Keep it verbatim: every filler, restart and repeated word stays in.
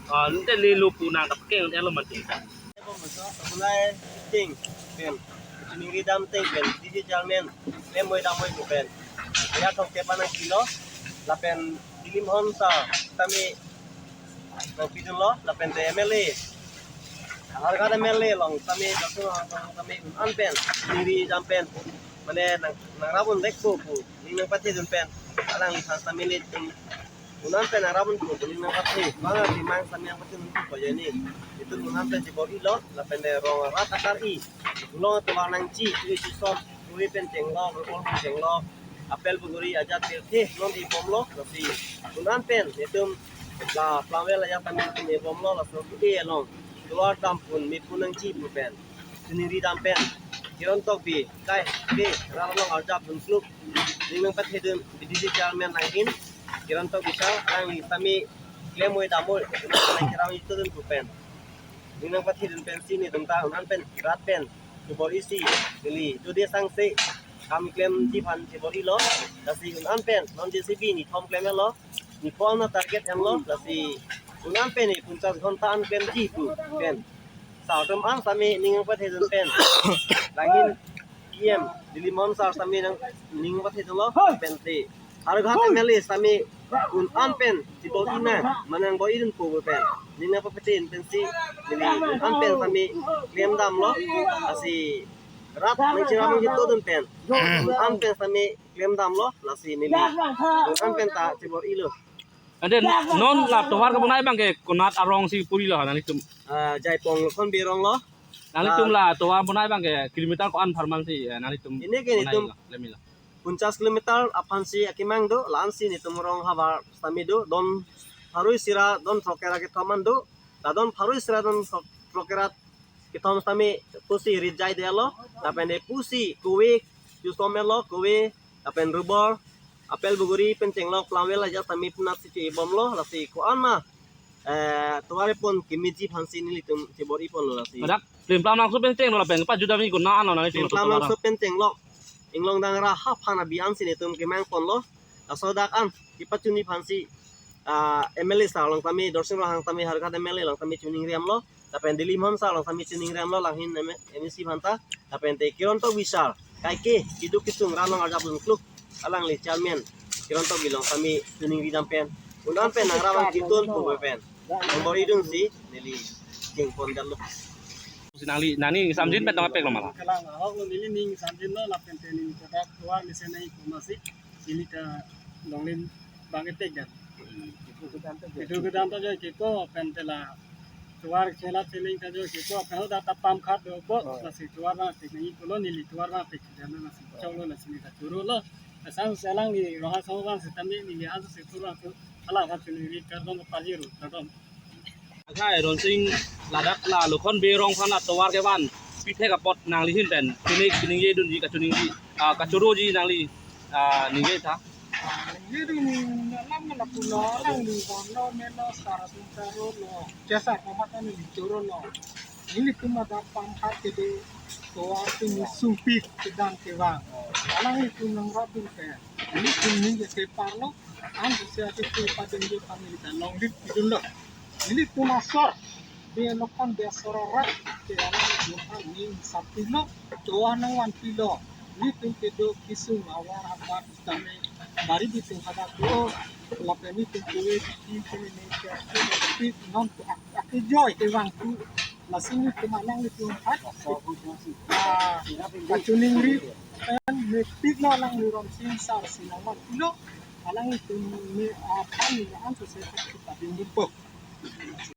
Ah, nte lelo pu nangkapakeng elo mati. Ebo moso, mulai ting pen, chiningri dam ting pen, D C chairman, M O dam oi pen. Ya thok kepa nangpilo, lapen Dilip Mohan sir, tame nangpidunlo, lapen te M L A, Howraghat M L A along tame, Dr. Rohan tame un-an pen, chiningri dam pen, mane nang, nangrap un-e ko pu, ning nangpathedun pen, alangli aphan tame nelitum un-an pen nangrap un-e ko pu, ning nangpathe, bang ati mang tame nangpathedun ko jeni, itum un-an pen chibor-ilo, lapen te rong arat akar-i, Long atovar nangji, tu isu som, kove pen chenglok, rubber pen chenglok, apple buguri ajat pirthe, non ibomlo, lasi un-an pen, itum la Plangvela ajat tame itum ibomlo, laso ke along, tovar dam pun, me pun nangji pu pen, chiningri dam pen, Kiran Tokbi, kai, ke, rat along arjap dun kluk, ning nangpathedun, B D C chairman nanghin, Kiran Tokbi sir, alangli tame, klem oi dam oi, nang kerang itu dun pu pen. Ning nangpathedun pensi nelitum ta un-an pen rat pen chibor-isi neli dode sangse kam klemji aphan chibor-ilo, lasi un-an pen non J C B nithom klem-etlo, nithom na target enlo, lasi un-an pen ni punchas ghonta an klemji pu pen. Sir atum an tame ning nangpathedun pen langhin E M Dilip Mohan sir tame nang ning pathedunlo, pen te Howraghat M L A tame un-an pen chibor-inang, mane nangbor-idun pu pen. Ning nangpapathe pensi, neli un-an pen tame klem damlo, lasi rat nangcherap nangchetodun pen, un-an pen tame klem damlo, lasi neli un-an pen ta chibor-ilo. Ante non la tovar kebonai abang ke konat arong si purilo nanglitum? Ah, Jaipong Lokhon Bey arong lo. Nanglitum la tovar bonai abang ke kilometer ko-an apharman si, eh, nanglitum pini ke bonai nelitum lo, lemilo. Punchas kilometer aphan si akemang do, la-an si nelitum rong havar sitame do, don pharo isi ra don throkkre ra kethom an do, la don pharo isi ra don throk-, throkkre ra kethom sitame pusi rijai detlo, lapen te pusi kove, jusom etlo, kove, lapen rubber, apple buguri pen chenglok Plangvela ajat tame punat si che-ibomlo, lasi ko-an ma, eh, tovar pon kemeji aphan si nelitum chibor-iponlo lasi. Ladak Plimplam Langso pen chenglo lapen pajut dam-i konat anlo nanglitum Plimplam tovar Langso pen chenglok Inglongdang ra ha aphan abi an si nelitum kemangponlo. Laso dak an kepachuni aphan si, ah, M L A sir along tame, Dorsing Ronghang tame, Howraghat M L A along tame chiningremlo. Lapen Dilip Mohan sir along tame chiningremlo, langhin M-, M A C aphan ta. Lapen te Kiran Tokbi sir, kaike keduk kesung rat along arjap dun kluk, alangli chairman Kiran Tokbi along tame chiningri dam pen, un-an pen nangrap nangchetun pu pen, nangbor-idun si neli chingpon damlo. Si nangli, nangli samjin pen tama peklo mala? Kalang ahok lo, neli ning samjinlo, lapen te neli kadak tovar mesen nai ko masi, neli ta longlin bang etek dan. Kedo kedam ta joi kepo, pen te la tovar chelat cheling ta joi kepo, pen hoda ta pam khat dopo, oh, lasi tovar bang tek nangji pulo, neli tovar bang tek dan lasi choklo, lasi neli ta chorolo. Asam selang ni roha sama bang sitame neli anso se kurang tu, alang kan chiningri kardom pajero, kardom. Akhai Ronsing, ladak la Lokhon Bey arong aphan la tovar kevan pithek apot nangli ahin pen, chini chiningri dunji, kachiningri, ah, kachoroji nangli, ah, ningje tha. Ningje dun alam la pulo, alangli vanlo melo, sar atum charolo, jasa komat ani chorolo. Nelitum adak pam khat kedo, tovar atum sumpik kedam kevang. Alanglitum nangrap dun pen, nelitum ningje keparlo, an se ati tu padengje family ta longlin pidunlo. Nelitum asor, Bey Lokhon Bey asor arat, te alanglitum aning sapilo, tovar nangvanpilo. Nelitum kedo kesung avar havar tame, bari bitung hadak do, lapen nelitum kove titi kove ne ke, kove titi non tu ak-, akejoi kevang tu, lasi nelitum alanglitum hat, ah, kachiningri pen mepiklo, alangli Ronsing sar si nangvanpilo, alanglitum me, ah, kami anso se tak kita dingin po.